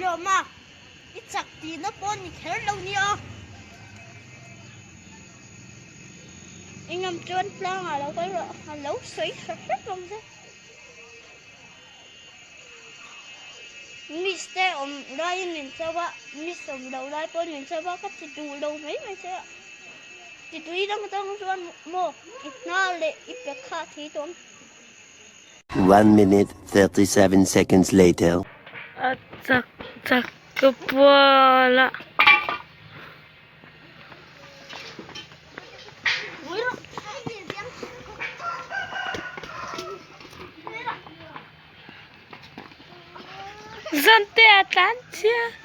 Lawma, i chak tihna pawh ni kher lo nia. Engam chuan tlangah lo kal rawh, a lo sawi hra hrep ang che. Miss te awm laiin min cho a, miss awm loh lai pawhin min cho a, ka ti duh lo mai mai che a. Ti tui dang dang chuan maw i hna leh i pe kha a thei tawh ang. One minute 37 seconds later. A chak chak ka pual a. Zante a tlan chhia.